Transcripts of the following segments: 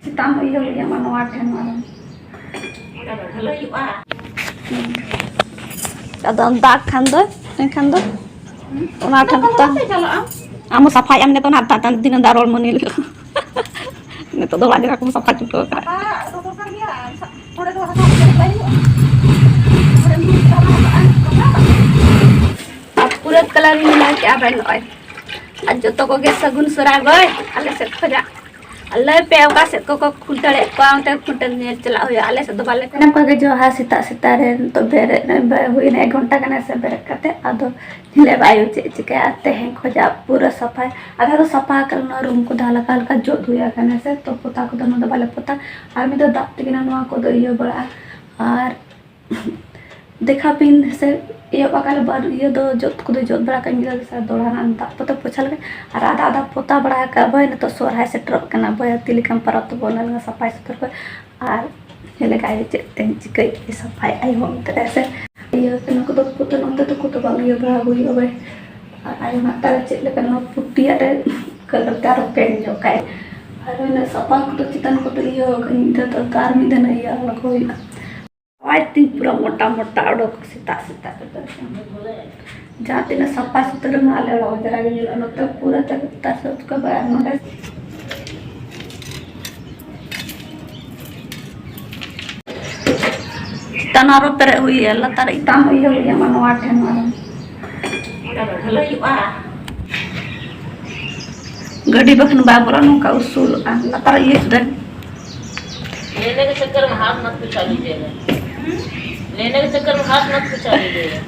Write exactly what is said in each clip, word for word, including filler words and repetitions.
ᱪᱮᱛᱟᱱ ᱤᱭᱟᱹ ᱦᱩᱭ ᱟᱢᱟ ᱱᱚᱣᱟ ᱴᱷᱮᱱ ᱟᱨᱚ᱾ ᱚᱸᱰᱮ ᱫᱚ ᱵᱷᱟᱞᱮ ᱦᱩᱭᱩᱜᱼᱟ᱾ ᱟᱫᱚ ᱫᱟᱜᱽ ᱠᱷᱟᱱ ᱫᱚ, ᱮᱱᱠᱷᱟᱱ ᱫᱚ ᱚᱱᱟ ᱴᱷᱮᱱ ᱫᱚ ᱪᱟᱞᱟᱜᱼᱟ᱾ ᱟᱢ ᱦᱚᱸ ᱥᱟᱯᱷᱟᱭ ᱟᱢ ᱱᱤᱛᱚᱜ ᱱᱟᱜ, ᱫᱟᱜ ᱫᱤᱱᱟᱹᱢ ᱫᱟᱜ ᱨᱚᱲ ᱢᱟᱹᱱᱤ ᱞᱮᱠᱟ᱾ ᱱᱤᱛᱚᱜ ᱫᱚ ᱚᱲᱟᱜ ᱡᱟᱭᱜᱟ ᱠᱚᱢ ᱥᱟᱯᱷᱟ ᱦᱚᱪᱚ ᱟᱠᱟᱫᱼᱟ᱾ ᱟᱨ ᱫᱚ ᱫᱚᱨᱠᱟᱨ ᱜᱮᱭᱟ, ᱚᱸᱰᱮ ᱫᱚ ᱦᱟᱥᱟ ᱠᱚ ᱵᱟᱭ ᱦᱩᱭᱩᱜᱼᱟ᱾ ᱚᱸᱰᱮ ᱫᱚ ᱦᱟᱥᱟ ᱠᱚ ᱵᱟᱭ ᱦᱩᱭᱩᱜᱼᱟ᱾ ᱟᱨ ᱯᱩᱨᱟᱹ ᱠᱟᱞᱟᱨ ᱤᱧ ᱞᱟᱜᱟᱣ ᱠᱮᱜᱼᱟ ᱵᱟᱭ ᱱᱚᱜᱼᱚᱭ᱾ ᱟᱨ ᱡᱚᱛᱚ ᱠᱚᱜᱮ ᱥᱟᱹᱜᱩᱱ ᱥᱚᱦᱨᱟᱭ ᱜᱚᱭ ᱟᱞᱮ ᱥᱮᱫ ᱠᱷᱚᱱᱟᱜ᱾ ᱟᱨ ᱞᱟᱹᱭ ᱯᱮ ᱚᱠᱟ ᱥᱮᱫ ᱠᱚᱠᱚ ᱠᱷᱩᱱᱴᱟᱹᱣᱮᱫ ᱠᱚᱣᱟ, ᱚᱱᱛᱮ ᱠᱷᱩᱱᱴᱟᱹᱣ ᱧᱮᱞ ᱪᱟᱞᱟᱜ ᱦᱩᱭᱩᱜᱼᱟ ᱟᱞᱮ ᱥᱮᱫ ᱫᱚ ᱵᱟᱞᱮ᱾ ᱥᱟᱱᱟᱢ ᱠᱚᱜᱮ ᱡᱚᱦᱟᱨ ᱥᱮᱛᱟᱜ ᱥᱮᱛᱟᱜ ᱨᱮ᱾ ᱱᱤᱛᱚᱜ ᱵᱮᱨᱮᱫ ᱱᱚᱜᱼᱚᱭ ᱦᱩᱭᱱᱟ ᱮᱠ ᱜᱷᱚᱱᱴᱟ ᱜᱟᱱ ᱥᱮ ᱵᱮᱨᱮᱫ ᱠᱟᱛᱮ ᱟᱫᱚ ᱧᱮᱞᱮ ᱵᱟᱭ ᱪᱮᱫ ᱪᱤᱠᱟᱹᱭᱟ᱾ ᱛᱮᱦᱮᱧ ᱠᱷᱚᱱᱟᱜ ᱯᱩᱨᱟᱹ ᱥᱟᱯᱷᱟᱭ, ᱟᱫᱷᱟ ᱫᱚ ᱥᱟᱯᱷᱟ ᱟᱠᱟᱫ ᱱᱚᱣᱟ ᱨᱩᱢ ᱠᱚᱫᱚ ᱦᱟᱞᱠᱟ ᱦᱟᱞᱠᱟ ᱡᱚᱫ ᱦᱩᱭ ᱟᱠᱟᱱᱟ ᱥᱮ, ᱛᱚ ᱯᱚᱛᱟ ᱠᱚᱫᱚ ᱱᱚᱣᱟ ᱫᱚ ᱵᱟᱞᱮ ᱯᱚᱛᱟ᱾ ᱟᱨ ᱢᱤᱫ ᱫᱚ ᱫᱟᱜ ᱛᱮᱜᱮ ᱱᱚᱣᱟ ᱠᱚᱫᱚ ᱤᱭᱟᱹ ᱵᱟᱲᱟᱜᱼᱟ᱾ ᱟᱨ ᱫᱮᱠᱷᱟᱣ ᱯᱮ ᱥᱮ, ᱮᱦᱚᱵ ᱟᱠᱟᱫ ᱞᱮ ᱵᱟᱨ ᱤᱭᱟᱹ ᱫᱚ ᱡᱚᱫ ᱠᱚᱫᱚ ᱡᱚᱫ ᱵᱟᱲᱟ ᱠᱟᱜ ᱢᱤᱫ ᱫᱷᱟᱣ ᱜᱮ ᱥᱮ, ᱫᱚᱦᱲᱟ ᱨᱮᱱᱟᱜ ᱫᱟᱜ ᱠᱚᱛᱮ ᱯᱚᱪᱷᱟ ᱞᱮᱠᱟ᱾ ᱟᱨ ᱟᱫᱟ ᱟᱫᱟ ᱯᱚᱛᱟ ᱵᱟᱲᱟ ᱟᱠᱟᱫ ᱵᱚᱭ, ᱱᱤᱛᱚᱜ ᱥᱚᱨᱦᱟᱭ ᱥᱮᱴᱮᱨᱚᱜ ᱠᱟᱱᱟ ᱵᱚᱭ, ᱦᱟᱹᱛᱤ ᱞᱮᱠᱟᱱ ᱯᱚᱨᱚᱵᱽ ᱛᱟᱵᱚ, ᱚᱱᱟ ᱞᱟᱹᱜᱤᱫ ᱥᱟᱯᱷᱟᱭ ᱥᱩᱛᱟᱹᱨ ᱠᱚ᱾ ᱟᱨ ᱪᱮᱫ ᱞᱮᱠᱟ ᱟᱭᱳ ᱪᱮᱫ ᱛᱮᱧ ᱪᱤᱠᱟᱹᱭ ᱥᱟᱯᱷᱟᱭ ᱟᱭᱳ ᱦᱚᱸ ᱚᱱᱛᱮ ᱨᱮ ᱥᱮ, ᱤᱭᱟᱹ ᱠᱟᱱᱟ ᱠᱚᱫᱚ ᱯᱚᱛᱟᱣ ᱚᱱᱛᱮ ᱫᱚᱠᱚ ᱫᱚ ᱵᱟᱝ ᱤᱭᱟᱹ ᱵᱟᱲᱟ ᱦᱩᱭᱩᱜᱼᱟ ᱵᱚᱭ᱾ ᱟᱨ ᱟᱭᱳ ᱦᱟᱸᱜ ᱛᱟᱦᱞᱮ ᱪᱮᱫ ᱞᱮᱠᱟ ᱱᱚᱣᱟ ᱯᱩᱴᱤᱭᱟᱜ ᱨᱮ ᱠᱟᱞᱟᱨ ᱛᱮ ᱟᱨᱚ ᱯᱮᱱᱴ ᱧᱚᱜ ᱠᱟᱭ᱾ ᱟᱨ ᱦᱩᱭᱱᱟ ᱥᱟᱯᱷᱟ ᱠᱚᱫᱚ ᱪᱮᱛᱟᱱ ᱠᱚᱫᱚ ᱤᱭᱟᱹ ᱠᱟᱜ ᱟᱹᱧ, ᱱᱤᱛᱚᱜ ᱫᱚ ᱟᱨ ᱢᱤᱫ ᱫᱷᱟᱣ ᱤᱭᱟᱹ ᱟᱬᱜᱚ ᱦᱩᱭᱩᱜᱼᱟ᱾ ᱟᱡ ᱛᱤᱧ ᱯᱩᱨᱟᱹ ᱢᱚᱴᱟ ᱢᱚᱴᱟ ᱚᱰᱚᱠ ᱥᱮᱛᱟᱜ ᱥᱮᱛᱟᱜ ᱨᱮᱫᱚ᱾ ᱡᱟᱦᱟᱸ ᱛᱤᱱᱟᱹᱜ ᱥᱟᱯᱷᱟ ᱥᱩᱛᱨᱟᱹ ᱢᱟ ᱟᱞᱮ ᱚᱲᱟᱜ ᱫᱷᱟᱨᱟ ᱜᱮ ᱧᱮᱞᱚᱜᱼᱟ, ᱱᱚᱛᱮ ᱯᱩᱨᱟᱹ ᱛᱟᱨ ᱥᱚᱛ ᱠᱚ ᱵᱟᱭ ᱱᱚᱰᱮ᱾ ᱪᱮᱛᱟᱱ ᱟᱨᱚ ᱯᱮᱨᱮᱡ ᱦᱩᱭᱩᱜᱼᱟ, ᱞᱟᱛᱟᱨ ᱪᱮᱛᱟᱱ ᱤᱭᱟᱹ ᱦᱩᱭ ᱟᱢᱟ ᱱᱚᱣᱟ ᱴᱷᱮᱱ ᱟᱨᱚ᱾ ᱚᱸᱰᱮ ᱫᱚ ᱵᱷᱟᱞᱮ ᱦᱩᱭᱩᱜᱼᱟ᱾ ᱜᱟᱹᱰᱤ ᱵᱟᱠᱷᱟᱱ ᱵᱟᱭ ᱵᱚᱞᱚ, ᱱᱚᱝᱠᱟ ᱩᱥᱩᱞᱚᱜᱼᱟ, ᱞᱟᱛᱟᱨ ᱤᱭᱟᱹ ᱪᱮᱛᱟᱱ᱾ लेने के चक्कर में हाथ मत पिछा लीजिएगा। लेने के चक्कर में हाथ मत पिछा लीजिएगा।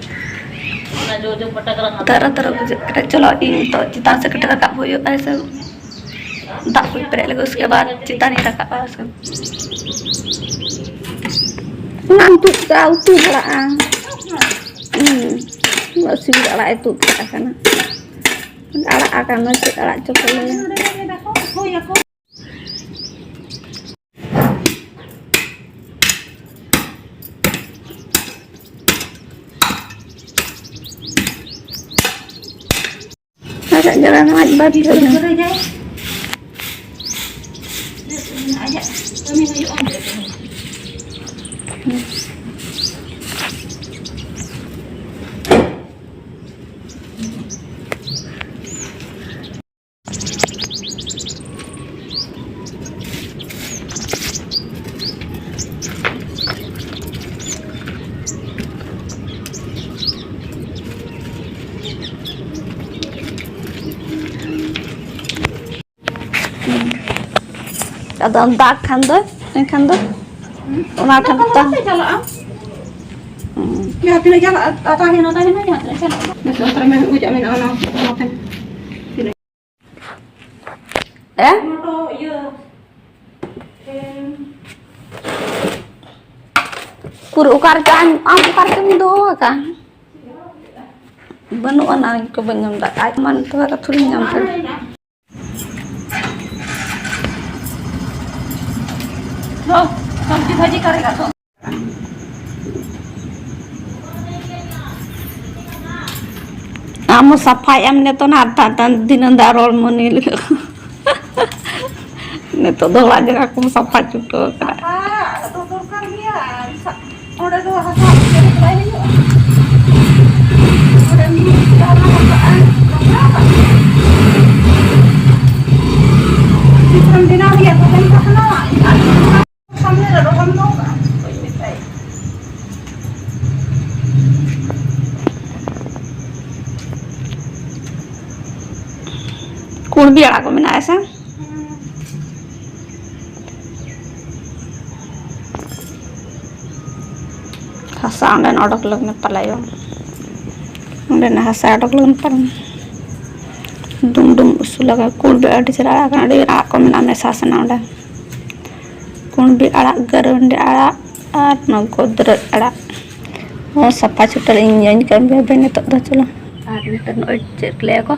अपना जो जो पटक रहा था। ᱛᱟᱨᱟ ᱛᱟᱨᱟ ᱵᱩᱡᱷᱟᱹᱜ ᱠᱟᱱᱟ᱾ ᱪᱚᱞᱚ, ᱤᱧ ᱱᱤᱛᱚᱜ ᱪᱮᱛᱟᱱ ᱥᱮᱫ ᱠᱟᱹᱴᱤᱡ ᱨᱟᱠᱟᱵ ᱦᱩᱭᱩᱜᱼᱟ ᱥᱮ᱾ ᱫᱟᱜ ᱠᱚᱧ ᱯᱮᱨᱮᱡ ᱞᱮᱜᱮ, ᱩᱥᱠᱮ ᱵᱟᱫ ᱪᱮᱛᱟᱱ ᱤᱧ ᱨᱟᱠᱟᱵᱼᱟ᱾ ᱩᱥᱠᱮ ᱚᱱᱟ ᱩᱛᱩ ᱠᱟᱜᱼᱟ, ᱩᱛᱩ ᱵᱟᱲᱟᱜᱼᱟ᱾ ᱦᱩᱸ, ᱥᱤᱢ ᱟᱲᱟᱜ ᱮ ᱛᱩᱫ ᱠᱟᱜ ᱠᱟᱱᱟ᱾ ᱟᱲᱟᱜ ᱟᱠᱟᱱᱟ, ᱪᱮᱫ ᱟᱲᱟᱜ ᱪᱚ ᱠᱚ ᱞᱟᱹᱭᱟ᱾ ᱟᱨᱟᱜ ᱡᱟᱞᱟ ᱱᱚᱣᱟ ᱵᱟᱫ ᱠᱟᱛᱮ᱾ ᱟᱡᱟᱜ ᱠᱟᱹᱢᱤ ᱦᱩᱭᱩᱜᱼᱟ ᱚᱸᱰᱮ ᱫᱚ᱾ ᱟᱫᱚ ᱫᱟᱜ ᱠᱷᱟᱱ ᱫᱚ, ᱮᱱᱠᱷᱟᱱ ᱫᱚ ᱚᱱᱟ ᱴᱷᱮᱱ ᱫᱚ ᱛᱟᱦᱮᱸ ᱪᱟᱞᱟᱜᱼᱟ᱾ ᱦᱩᱸ᱾ ᱡᱟᱦᱟᱸ ᱛᱤᱱᱟᱹᱜ ᱪᱟᱞᱟᱜᱼᱟ, ᱛᱟᱦᱮᱱᱟ, ᱛᱟᱦᱮᱱᱟ, ᱡᱟᱦᱟᱸ ᱛᱤᱱᱟᱹᱜ ᱪᱟᱞᱟᱜᱼᱟ᱾ ᱵᱮᱥ, ᱚᱱᱛᱮ ᱨᱮ ᱢᱮᱱ ᱵᱩᱡᱟᱜ ᱢᱮᱱᱟᱜᱼᱟ, ᱚᱱᱟ, ᱚᱱᱟ ᱛᱟᱦᱮᱱᱟ᱾ ᱮ? ᱚᱱᱟ ᱫᱚ ᱤᱭᱟᱹ, ᱮᱢ᱾ ᱩᱠᱩᱨ ᱚᱠᱟ ᱨᱮᱪᱚ ᱟᱢ, ᱟᱢ ᱚᱠᱟ ᱨᱮᱪᱚᱢ ᱫᱚᱦᱚ ᱟᱠᱟᱫ? ᱵᱟᱹᱱᱩᱜ ᱟᱱᱟ, ᱤᱧ ᱠᱚ ᱵᱟᱹᱧ ᱧᱟᱢ ᱮᱫᱟ᱾ ᱟᱡ ᱢᱟ ᱱᱤᱛᱚᱜ ᱦᱚᱸ ᱠᱟᱛᱷᱟ ᱨᱤᱧ ᱧᱟᱢ ᱠᱟᱫᱟ᱾ ᱫᱚ, ᱥᱚᱵᱽᱡᱤ ᱵᱷᱟᱹᱡᱤ ᱠᱟᱨᱮᱜᱟ ᱫᱚ᱾ ᱟᱢ ᱦᱚᱸ ᱥᱟᱯᱷᱟᱭ ᱮᱢ ᱱᱤᱛᱚᱜ ᱱᱟᱜ ᱫᱷᱤᱱᱟᱹᱝ ᱫᱚ ᱟᱨ ᱦᱚᱲᱢᱚ ᱱᱤᱭᱟᱹ ᱞᱮᱠᱟ᱾ ᱱᱤᱛᱚᱜ ᱫᱚ ᱚᱲᱟᱜ ᱡᱟᱭᱜᱟ ᱠᱚᱢ ᱥᱟᱯᱷᱟ ᱪᱩᱴᱟᱹᱣ ᱠᱟᱜᱼᱟ᱾ ᱥᱟᱯᱷᱟ ᱫᱚ ᱫᱚᱨᱠᱟᱨ ᱜᱮᱭᱟ᱾ ᱚᱸᱰᱮ ᱫᱚ ᱦᱟᱥᱟ ᱵᱟᱭ ᱦᱩᱭᱩᱜᱼᱟ᱾ ᱚᱸᱰᱮ ᱢᱤᱫ ᱫᱷᱟᱣ ᱦᱟᱥᱟ ᱨᱚᱦᱚᱲ ᱠᱟᱜᱼᱟ᱾ ᱛᱤᱥᱮᱢ ᱵᱮᱱᱟᱣ ᱜᱮᱭᱟ, ᱛᱚᱵᱮᱢ ᱯᱟᱥᱱᱟᱣᱟ᱾ ᱮᱱᱠᱷᱟᱱ ᱥᱟᱢᱱᱮ ᱨᱮ ᱨᱚᱦᱚᱲ ᱫᱚᱦᱚ ᱠᱟᱜᱼᱟ᱾ ᱵᱟᱹᱧ ᱢᱮᱛᱟᱭ᱾ ᱠᱩᱬᱵᱤ ᱟᱲᱟᱜ ᱠᱚ ᱢᱮᱱᱟᱜᱼᱟ ᱥᱮ? ᱦᱟᱥᱟ ᱚᱸᱰᱮᱱ ᱚᱰᱚᱠ ᱞᱟᱹᱜᱤᱫ ᱯᱟᱞᱟᱭᱚ᱾ ᱚᱸᱰᱮᱱᱟᱜ ᱦᱟᱥᱟ ᱚᱰᱚᱠ ᱞᱟᱹᱜᱤᱫ ᱯᱟᱞᱟᱭᱚ᱾ ᱰᱩᱢ ᱰᱩᱢ ᱩᱥᱩᱞ ᱞᱟᱜᱟ ᱠᱩᱬᱵᱤ ᱟᱹᱰᱤ ᱪᱮᱦᱨᱟ ᱟᱲᱟᱜ ᱠᱟᱱᱟ, ᱟᱹᱰᱤ ᱟᱲᱟᱜ ᱠᱚ ᱢᱮᱱᱟᱜᱼᱟ, ᱢᱮᱥᱟ ᱥᱟᱱᱟ ᱚᱸᱰᱮ᱾ ᱠᱩᱬᱵᱤ ᱟᱲᱟᱜ, ᱜᱟᱹᱨᱩᱱᱰᱤ ᱟᱲᱟᱜ ᱟᱨ ᱱᱚᱣᱟ ᱜᱚᱫᱽᱨᱟᱹ ᱟᱲᱟᱜ᱾ ᱦᱚᱸ, ᱥᱟᱯᱷᱟ ᱪᱷᱩᱴᱟᱹᱣ ᱤᱧ ᱧᱮᱞ ᱠᱟᱱ ᱜᱮᱭᱟ ᱵᱮᱱ ᱱᱤᱛᱚᱜ ᱫᱚ᱾ ᱪᱚᱞᱚ, ᱟᱨ ᱱᱤᱛᱚᱜ ᱱᱚᱜᱼᱚᱭ ᱪᱮᱫ ᱠᱚ ᱞᱟᱹᱭᱟ ᱠᱚ,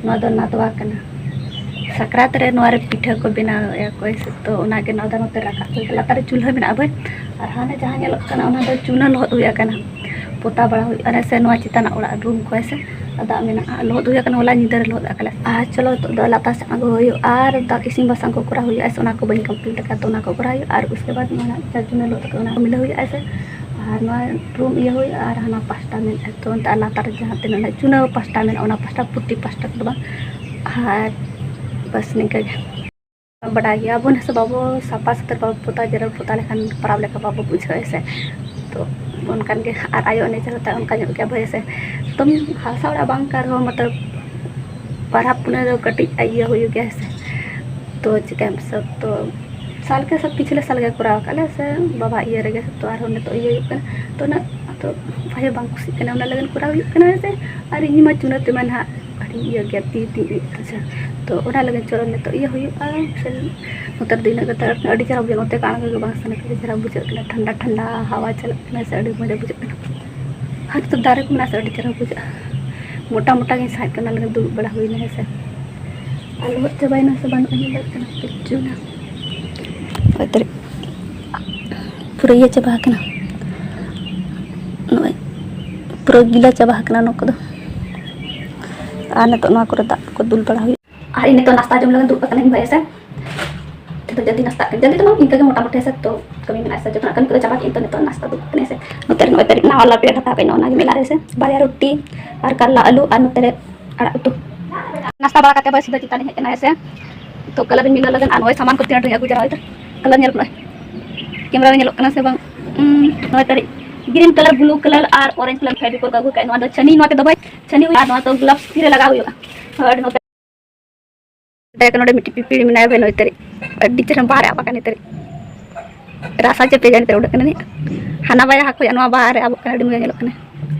ᱱᱚᱣᱟ ᱫᱚ ᱱᱟᱫᱽᱣᱟ ᱠᱟᱱᱟ᱾ ᱥᱟᱠᱨᱟᱛ ᱨᱮ ᱱᱚᱣᱟ ᱨᱮ ᱯᱤᱴᱷᱟᱹ ᱠᱚ ᱵᱮᱱᱟᱣᱮᱫᱼᱟ ᱠᱚ, ᱛᱚ ᱚᱱᱟᱜᱮ ᱱᱚᱣᱟ ᱫᱚ ᱱᱚᱛᱮ ᱨᱟᱠᱟᱵ ᱦᱩᱭ ᱠᱟᱱᱟ᱾ ᱞᱟᱛᱟᱨ ᱨᱮ ᱪᱩᱞᱦᱟᱹ ᱢᱮᱱᱟᱜᱼᱟ ᱵᱷᱟᱹᱭ, ᱟᱨ ᱦᱟᱱᱮ ᱡᱟᱦᱟᱸ ᱧᱮᱞᱚᱜ ᱠᱟᱱᱟ ᱚᱱᱟ ᱫᱚ ᱪᱩᱱᱟᱹ ᱞᱚᱦᱚᱫ ᱦᱩᱭ ᱟᱠᱟᱱᱟ, ᱯᱚᱛᱟᱣ ᱵᱟᱲᱟ ᱦᱩᱭᱩᱜ ᱠᱟᱱᱟ ᱥᱮ ᱱᱚᱣᱟ ᱪᱮᱛᱟᱱᱟᱜ ᱚᱲᱟᱜ ᱨᱩᱢ ᱠᱚ ᱦᱮᱸ ᱥᱮ᱾ ᱫᱟᱜ ᱢᱮᱱᱟᱜᱼᱟ, ᱞᱚᱦᱚᱫ ᱦᱩᱭ ᱟᱠᱟᱱᱟ, ᱦᱚᱞᱟ ᱧᱤᱫᱟᱹ ᱨᱮ ᱞᱚᱦᱚᱫ ᱟᱠᱟᱱᱟ᱾ ᱟᱨ ᱪᱚᱞᱚ, ᱱᱤᱛᱚᱜ ᱫᱚ ᱞᱟᱛᱟᱨ ᱥᱮᱫ ᱟᱬᱜᱚ ᱦᱩᱭᱩᱜᱼᱟ ᱟᱨ ᱫᱟᱜ ᱤᱥᱤᱱ ᱵᱟᱥᱟᱝ ᱠᱚ ᱠᱚᱨᱟᱣ ᱦᱩᱭᱩᱜᱼᱟ, ᱥᱮ ᱚᱱᱟ ᱠᱚ ᱵᱟᱹᱧ complete ᱟᱠᱟᱫ, ᱛᱚ ᱚᱱᱟ ᱠᱚ ᱠᱚᱨᱟᱣ ᱦᱩᱭᱩᱜᱼᱟ᱾ ᱟᱨ ᱩᱥᱠᱮ ᱵᱟᱫᱽ ᱱᱚᱣᱟ ᱪᱟᱨᱡᱚᱱ ᱞᱚᱦᱚᱫ ᱟᱠᱟᱱᱟ, ᱚᱱᱟ ᱠᱚ ᱢᱤᱞᱟᱹᱣ ᱦᱩᱭᱩᱜᱼᱟ ᱥᱮ᱾ ᱟᱨ ᱱᱚᱣᱟ ᱨᱩᱢ ᱤᱭᱟᱹ ᱦᱩᱭᱩᱜᱼᱟ ᱟᱨ ᱦᱟᱱᱟ ᱯᱟᱥᱴᱟ ᱢᱮᱱᱟᱜᱼᱟ, ᱛᱚ ᱚᱱᱛᱮ ᱟᱨ ᱞᱟᱛᱟᱨ ᱨᱮ ᱡᱟᱦᱟᱸ ᱛᱤᱱᱟᱹᱜ ᱚᱱᱟ ᱪᱩᱱᱟᱹ ᱯᱟᱥᱴᱟ ᱢᱮᱱᱟᱜᱼᱟ, ᱚᱱᱟ ᱯᱟᱥᱴᱟ ᱯᱩᱴᱤ ᱯᱟᱥᱴᱟ ᱠᱚᱫᱚ ᱵᱟᱝ᱾ ᱟᱨ ᱵᱟᱥ ᱱᱤᱝᱠᱟᱹ ᱜᱮ᱾ ᱵᱟᱰᱟᱭ ᱜᱮᱭᱟ ᱵᱚᱱ ᱥᱮ ᱵᱟᱵᱚ ᱥᱟᱯᱷᱟ ᱥᱩᱛᱟᱹᱨ, ᱵᱟᱵᱚ ᱯᱚᱛᱟᱣ ᱡᱮᱨᱮᱲ ᱯᱚᱛᱟᱣ ᱞᱮᱠᱷᱟᱱ ᱯᱟᱨᱟᱵᱽ ᱞᱮᱠᱟ ᱵᱟᱵᱚ ᱵᱩᱡᱷᱟᱹᱣᱟ ᱥᱮ᱾ ᱛᱚ ᱚᱱᱠᱟᱱ ᱜᱮ, ᱟᱨ ᱟᱭᱳ ᱮᱱᱮᱡ ᱦᱚᱸ ᱛᱟᱭ ᱚᱱᱠᱟ ᱧᱚᱜ ᱜᱮᱭᱟ ᱵᱷᱟᱹᱭ ᱥᱮ᱾ ᱛᱚ ᱦᱟᱥᱟ ᱚᱲᱟᱜ ᱵᱟᱝ ᱠᱟᱱ ᱨᱮᱦᱚᱸ, ᱢᱚᱛᱞᱚᱵ ᱯᱟᱨᱟᱵᱽ ᱯᱩᱱᱟᱹᱭ ᱫᱚ ᱠᱟᱹᱴᱤᱡ ᱤᱭᱟᱹ ᱦᱩᱭᱩᱜ ᱜᱮᱭᱟ ᱥᱮ᱾ ᱛᱚ ᱪᱤᱠᱟᱹᱭᱟᱢ ᱥᱮ, ᱛᱚ ᱥᱟᱞ ᱜᱮ ᱥᱚᱵ ᱯᱤᱪᱷᱞᱮ ᱥᱟᱞ ᱜᱮ ᱠᱚᱨᱟᱣ ᱟᱠᱟᱫ ᱞᱮ ᱥᱮ ᱵᱟᱵᱟ ᱤᱭᱟᱹ ᱨᱮᱜᱮ, ᱛᱚ ᱟᱨᱦᱚᱸ ᱱᱤᱛᱚᱜ ᱤᱭᱟᱹ ᱦᱩᱭᱩᱜ ᱠᱟᱱᱟ᱾ ᱛᱚ ᱚᱱᱟ ᱛᱚ ᱵᱷᱟᱭ ᱵᱟᱝ ᱠᱩᱥᱤᱜ ᱠᱟᱱᱟ, ᱚᱱᱟ ᱞᱟᱹᱜᱤᱫ ᱠᱚᱨᱟᱣ ᱦᱩᱭᱩᱜ ᱠᱟᱱᱟ ᱦᱮᱸ ᱥᱮ᱾ ᱟᱨ ᱤᱧ ᱢᱟ ᱪᱩᱱᱟᱹ ᱛᱮᱢᱟ ᱱᱟᱦᱟᱜ ᱟᱹᱰᱤ ᱤᱭᱟᱹ ᱜᱮᱭᱟ, ᱛᱤ ᱛᱤ ᱤᱭᱟᱹᱜ ᱠᱟᱱᱟ ᱥᱮ᱾ ᱛᱚ ᱚᱱᱟ ᱞᱟᱹᱜᱤᱫ ᱪᱚᱞᱚ ᱱᱤᱛᱚᱜ ᱤᱭᱟᱹ ᱦᱩᱭᱩᱜᱼᱟ ᱥᱮ᱾ ᱱᱚᱛᱮ ᱨᱮᱫᱚ ᱤᱱᱟᱹᱜ ᱠᱟᱛᱮ ᱟᱹᱰᱤ ᱪᱮᱦᱨᱟ ᱵᱩᱡᱷᱟᱹᱜᱼᱟ, ᱱᱚᱛᱮ ᱠᱚ ᱟᱬᱜᱚ ᱜᱮ ᱵᱟᱝ ᱥᱟᱱᱟ ᱠᱟᱱᱟ, ᱪᱮᱦᱨᱟ ᱵᱩᱡᱷᱟᱹᱜ ᱠᱟᱱᱟ, ᱴᱷᱟᱱᱰᱟ ᱴᱷᱟᱱᱰᱟ ᱦᱟᱣᱟ ᱪᱟᱞᱟᱜ ᱠᱟᱱᱟ ᱥᱮ, ᱟᱹᱰᱤ ᱢᱚᱡᱽ ᱵᱩᱡᱷᱟᱹᱜ ᱠᱟᱱᱟ᱾ ᱟᱨ ᱱᱚᱛᱮ ᱫᱟᱨᱮ ᱠᱚ ᱢᱮᱱᱟᱜᱼᱟ ᱥᱮ, ᱟᱹᱰᱤ ᱪᱮᱦᱨᱟ ᱵᱩᱡᱷᱟᱹᱜᱼᱟ᱾ ᱢᱚᱴᱟ ᱢᱚᱴᱟ ᱜᱤᱧ ᱥᱟᱦᱮᱫ ᱠᱟᱱᱟ, ᱞᱮᱠᱤᱱ ᱫᱩᱲᱩᱵ ᱵᱟᱲᱟ ᱦᱩᱭᱱᱟ ᱦᱮᱸ ᱥᱮ᱾ ᱟᱨ ᱞᱚᱦᱚᱫ ᱪᱟᱵᱟᱭᱮᱱᱟ ᱥᱮ ᱵᱟᱹᱧ ᱧᱮᱞ ᱫᱟᱲᱮᱭᱟᱜ ᱠᱟᱱᱟ, ᱯᱤᱪᱩ ᱱᱟ᱾ ᱚᱭ ᱛᱟᱹᱨᱤ ᱯᱩᱨᱟᱹ ᱤᱭᱟᱹ ᱪᱟᱵᱟ ᱟᱠᱟᱱᱟ, ᱱᱚᱜᱼᱚᱭ ᱯᱩᱨᱟᱹ ᱜᱤᱞᱟᱹ ᱪᱟᱵᱟ ᱟᱠᱟᱱᱟ ᱱᱚᱣᱟ ᱠᱚᱫᱚ᱾ ᱟᱨ ᱱᱤᱛᱚᱜ ᱱᱚᱣᱟ ᱠᱚᱨᱮ ᱫᱟᱜ ᱠᱚ ᱫᱩᱞ ᱵᱟᱲᱟ ᱦᱩᱭᱩᱜᱼᱟ᱾ ᱟᱨ ᱤᱧ ᱱᱤᱛᱚᱜ ᱱᱟᱥᱛᱟ ᱡᱚᱢ ᱞᱟᱹᱜᱤᱫ ᱫᱩᱲᱩᱵ ᱟᱠᱟᱱᱟᱧ ᱵᱷᱟᱹᱭ ᱥᱮ᱾ ᱱᱤᱛᱚᱜ ᱡᱚᱞᱫᱤ ᱱᱟᱥᱛᱟ ᱠᱟᱱᱟ, ᱡᱚᱞᱫᱤ ᱫᱚ ᱵᱟᱝ, ᱤᱱᱠᱟᱹ ᱜᱮ ᱢᱚᱴᱟᱢᱩᱴᱤ ᱦᱮᱸ ᱥᱮ᱾ ᱛᱚ ᱠᱟᱹᱢᱤ ᱢᱮᱱᱟᱜᱼᱟ ᱥᱮ, ᱡᱚᱛᱚᱱᱟᱜ ᱠᱟᱹᱢᱤ ᱠᱚᱫᱚ ᱪᱟᱵᱟ ᱠᱮᱫ, ᱱᱤᱛᱚᱜ ᱱᱟᱥᱛᱟ ᱫᱩᱲᱩᱵ ᱠᱟᱱᱟ ᱥᱮ᱾ ᱱᱚᱛᱮ ᱨᱮ ᱱᱚᱜᱼᱚᱭ ᱛᱟᱹᱨᱤᱡ ᱱᱟᱣᱟ ᱞᱟᱯᱮ ᱦᱟᱛᱟᱣ ᱠᱟᱜ ᱤᱧ, ᱚᱱᱟ ᱜᱮ ᱢᱮᱞᱟ ᱨᱮ ᱥᱮ᱾ ᱵᱟᱨᱭᱟ ᱨᱩᱴᱤ ᱟᱨ ᱠᱟᱨᱞᱟ ᱟᱹᱞᱩ ᱟᱨ ᱱᱚᱛᱮ ᱨᱮ ᱟᱲᱟᱜ ᱩᱛᱩ᱾ ᱱᱟᱥᱛᱟ ᱵᱟᱲᱟ ᱠᱟᱛᱮ ᱵᱟᱥ ᱥᱤᱫᱷᱟᱹ ᱪᱮᱛᱟᱱ ᱤᱧ ᱦᱮᱡ ᱮᱱᱟ ᱦᱮᱸ ᱥᱮ᱾ ᱛᱚ ᱠᱟᱞᱟᱨ ᱤᱧ ᱢᱤᱞᱟᱹᱣ ᱞᱟᱹᱜᱤᱫ ᱟᱨ ᱱᱚᱜᱼᱚᱭ ᱥᱟᱢᱟᱱ ᱠᱚ ᱛᱤᱱᱟᱹᱜ ᱰᱷᱮᱨ ᱤᱧ ᱟᱹᱜᱩ ᱡᱟᱣᱨᱟ ᱠᱟᱫᱟ᱾ ᱠᱟᱞᱟᱨ ᱧᱮᱞᱚᱜ ᱠᱟᱱᱟ, ᱠᱮᱢᱨᱟ ᱨᱮ ᱧᱮᱞᱚᱜ ᱠᱟᱱᱟ ᱥᱮ ᱵᱟᱝ? ᱩᱸ, ᱱᱚᱜᱼᱚᱭ ᱛᱟᱹᱨᱤᱡ green colour, blue colour ᱟᱨ orange colour Fevicol ᱠᱚ ᱟᱹᱜᱩ ᱠᱟᱜᱼᱟ᱾ ᱱᱚᱣᱟ ᱫᱚ ᱪᱷᱟᱹᱱᱤ, ᱱᱚᱣᱟ ᱛᱮᱫᱚ ᱵᱟᱭ ᱪᱷᱟᱹᱱᱤ ᱦᱩᱭᱩᱜᱼᱟ, ᱱᱚᱣᱟ ᱫᱚ gloves ᱛᱤ ᱨᱮ ᱞᱟᱜᱟᱣ ᱦᱩᱭᱩᱜᱼᱟ᱾ ᱟᱨ ᱱᱚᱛᱮ ᱱᱚᱰᱮ ᱢᱤᱫᱴᱤᱡ ᱯᱤᱯᱤᱲᱤ ᱢᱮᱱᱟᱭᱟ ᱵᱷᱟᱹᱭ ᱱᱩᱭ ᱛᱟᱹᱨᱤᱡ᱾ ᱟᱹᱰᱤ ᱪᱮᱦᱨᱟ ᱵᱟᱦᱟ ᱨᱮ ᱟᱵ ᱟᱠᱟᱱ ᱱᱩᱭ ᱛᱟᱹᱨᱤᱡ᱾ ᱨᱟᱥᱟ ᱪᱮᱯᱮ ᱡᱟᱹᱱᱤᱡ ᱛᱟᱹᱨᱤᱡ ᱩᱰᱩᱠ ᱠᱟᱱᱟ ᱱᱤᱭᱟᱹ᱾ ᱦᱟᱱᱟ ᱵᱟᱭᱟ ᱦᱟᱠᱚᱭᱟ, ᱱᱚᱣᱟ ᱵᱟᱦᱟ ᱨᱮ ᱟᱵᱚᱜ ᱠᱟᱱᱟ, ᱟᱹᱰᱤ ᱢᱚᱡᱽ ᱧᱮᱞᱚᱜ ᱠᱟᱱᱟ᱾